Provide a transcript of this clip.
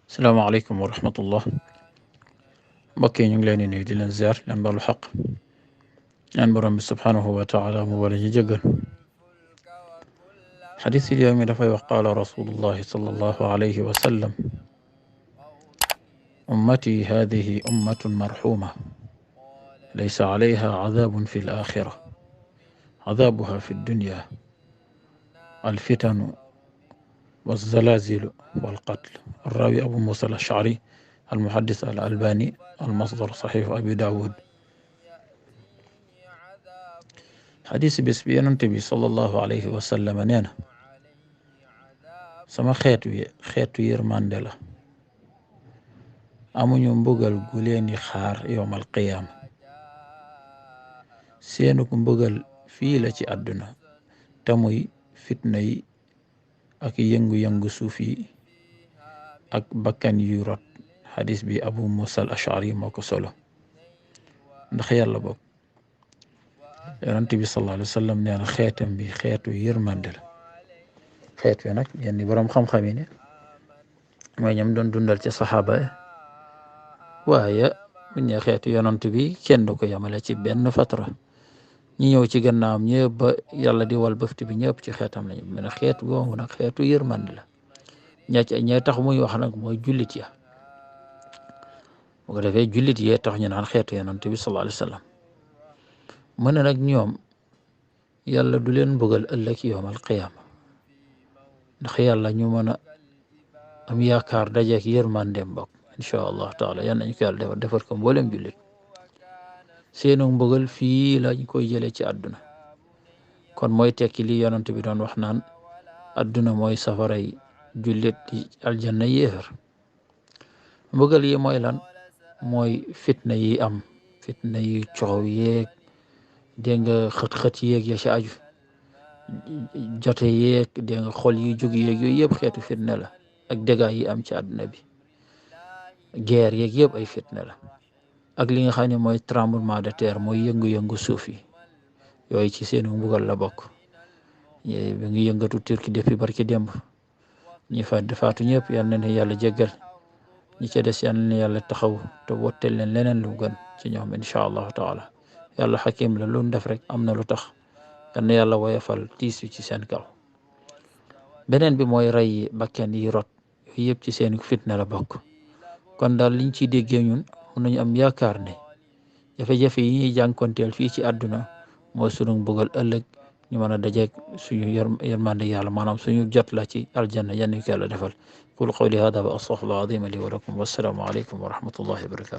salaamaaleykum wa rahmatullah mbokk yi ñu ngi leen di nuyu di leen ziar leen balu xaq ñaan borom bi subhanahu wa taala mu wala ñu jëggal xadis yi yow mi dafay wax qaala rasulullahi sallallahu alayhi wa sallam ummati hadihi ummatun marxuma laysa alayha cadabun fi alaxira cadabuha fi dunya alfitanu والزلازل والقتل. الراوي أبو موسى الأشعري المحدث الألباني المصدر صحيح أبي داود. xadis bés bi yonent bi sallallahu alayhi wa sallam nee na sama xeetu yërmande la amuñu mbugal gu leen di xaar yowmal qiyaama seenu ko mbugal fii la ci àdduna te muy fitna yi ak yëngu-yëngu suuf yi ak bakkan yu rot. xadis bi Abu Musa al Ashari moo ko solo ndax yàlla boobu yonent bi sallallahu alayhi wa sallam nee na xeetam bi xeetu yërmande la. xeet wi nag yenn boroom xam-xam yi ne mooy ñam doon dundal ci saxaaba yi waaye bu ñu xeetu yonent bi kenn du ko yamale ci benn fatra ñi ñëw ci gannaawam ñëpp ba yàlla di wal bëfti bi ñëpp ci xeetam lañu mën a xeet googu nag xeetu yërmande la. ña tax muy wax nag mooy jullit ya bu ko defee jullit yee tax ñu naan xeetu yonent bi sallallahu alayhi wa sallam mu ne nag ñoom yàlla du leen bëggal ëllëg yawmal qiyaama ndax yàlla ñu mën a am yaakaar dajeek yërmandeem bokk incha allah taala yan nañ ko yàlla defar ko mboolem jullit seenu mbëggal fii lañ koy jëlee ci àdduna kon mooy tekki li yonent bi doon wax naan àdduna mooy safaray jullit yi aljanna yéefar. mbëggal yi mooy lan mooy fitna yi am fitna yi coow yeeg dégg nga xët-xët yeeg ya ci aju jote yeeg dégg nga xol yi jóg yeeg yooyu yëpp xeetu fitna la ak dégâts yi am ci àdduna bi guerre yeeg yëpp ay fitna la ak li nga xam ne mooy tremblement de terre mooy yëngu-yëngu suuf yi yooyu ci seenu mbugal la bokk. bi ngi yëngatu Turquie depuis barki démb ñi fa faatu ñëpp yal na leen yàlla jéggal ñi ca des yal na leen yàlla taxaw te wottel leen leneen lu gën ci ñoom incha allahu taala. yàlla xakim la lu def rek am na lu tax yal na yàlla woyofal tiis wi ci seen kaw. beneen bi mooy rey bakken yi rot yooyu yëpp ci seen fitna la bokk. kon daal liñ ciy déggee ñun mun nañu am yaakaar ne jafe-jafe yi ñuy jànkonteel fii ci àdduna mooy sunu mbugal ëllëg ñu mën a dajeeg suñu yërmande yàlla maanaam suñu jot la ci aljanna yan ñu ko yàlla defal. qul qawli hada wa astaghfirullah azim li wa lakum wassalaamu aleykum wa rahmatullahi wa barakatu.